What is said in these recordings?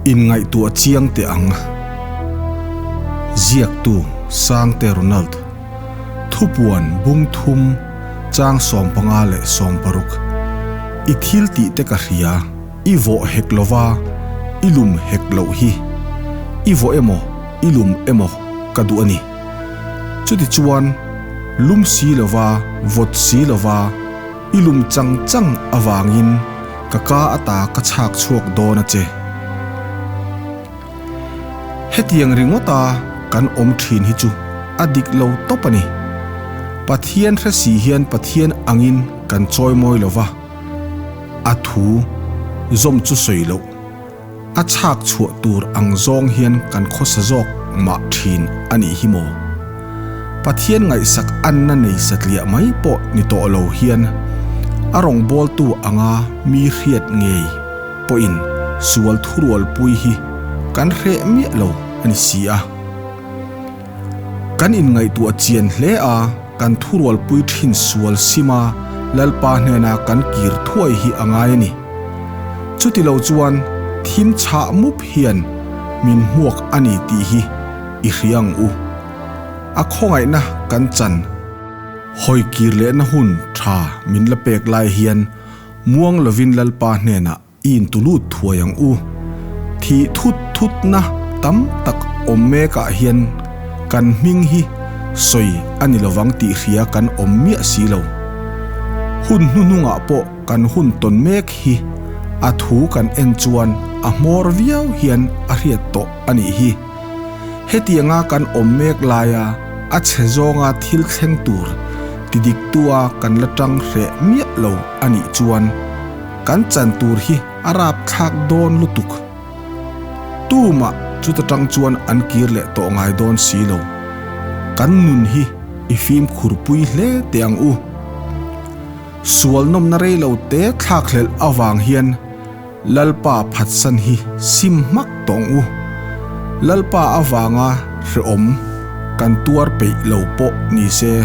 Inngaihtuah chiang teh ang. Ziaktu Sangte Ronald. Thupuan bung thum chang 15 leh 16. I thil tih te ka hria, i vawh hek lova, i lum hek loh hi. I vawh emaw, i lum emaw ka duh a ni. Chutichuan, lum si lova, vawt si lova, I lum chang chang avangin ka ka ata ka chhak chhuak dawn a che. Hetiang ringawta kan awm thin hi chu a dik lo tawp a ni. Pathian hre si hian Pathian angin kan chawi mawi lo va, a thu zawm chu sawi loh. A chhak chhuah tur ang zawng hian kan khawsa zawk mah thin a nih hi maw? Pathian ngaihsak anna nei satliah mai pawh ni tawh lo hian a rawngbawltu anga mi hriat ngei pawhin sual thurualpui hi kan hreh miah lo a ni si a. Kan inngaihtuah chian hle a, kan thurualpui thin sual sima Lalpa hnena kan kir thuai hi a ngai a ni. Chuti lo chuan thim chhah mup hian min hmuak a ni tih hi i hria ang u. A khawngaihna kan chan hawi kir lehna hun tha min la pek lai hian muang lovin Lalpa hnenah I intulut thuai ang u. Thih thut thutna tam tak awm mekah hian kan hming hi sawi a ni lovang tih hria kan awm miah si lo. Hun hnuhnungah pawh kan hun tawn mek hi a thu kan en chuan a hmawr viau hian a hriat tawh a nih hi. Hetianga kan awm mek laia a chhe zawnga thil thleng tur tidiktua kan la tang hreh miah lo a nih chuan, Kan chan tur hi a rap thlak dawn lutuk. Tumah chuta tang chuan an kir leh tawh ngai dawn si lo. Kan nun hi i fimkhur pui hle teh ang u. Sual nawmna rei lo te thlak hlelh avang hian Lalpa phatsan hi sim hmak tawh ang u. Lalpa avanga hrehawm kan tuar peih lo pawh ni se,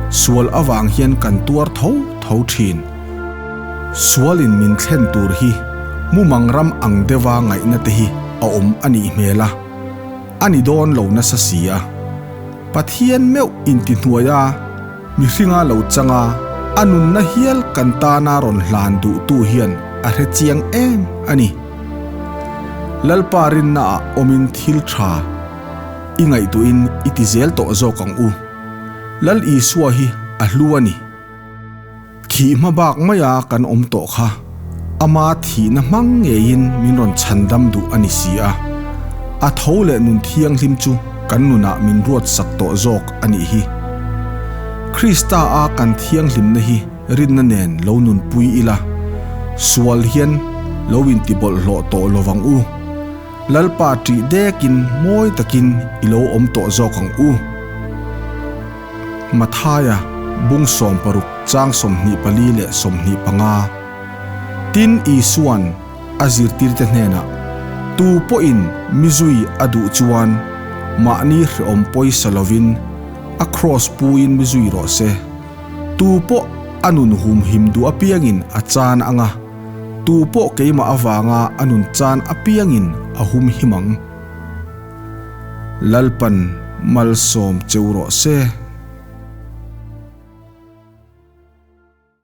sual avang hian kan tuar tho tho thin. Sualin min thlen tur hi mumang ram ang deuha ngaihna te hi a awm a nih hmel a, a ni dawn lo nasa si a. Pathian meuh intihnuai a, mihringa lo chang a, a nunna hial kan tana rawn hlan duhtu hian a hre chiang em a ni. Lalpa rinnaah awmin thil tha i ngaihtuahin i ti zel tawh zawk ang u. Lal Isua hi a hlu a ni. Thih hma bak maia kan awm tawh kha ama thihna hmang ngeiin min rawn chhandam duh a ni si a, a tho leh nun thianghlim chu kan nunah min ruatsak tawh zawk a nih hi. Krista a kan thianghlimna hi rinna nen lo nunpui ila, sual hian lo intibawlhhlawh tawh lovang u. Lalpa ṭih dekin mawi takin i lo awm tawh zawk ang u. Mathaia bung 60 chang 24 leh 25. Tin, Isua'n a zirtirte hnenah, Tu pawhin mi zui a duh chuan mahni hrehawm pawisa lovin a kraws puin mi zui rawh se. Tu pawh a nun humhim duh apiangin a chan ang a, tu pawh keimah avanga a nun chan apiangin a humhim ang. Lalpan malsawm cheu rawh se.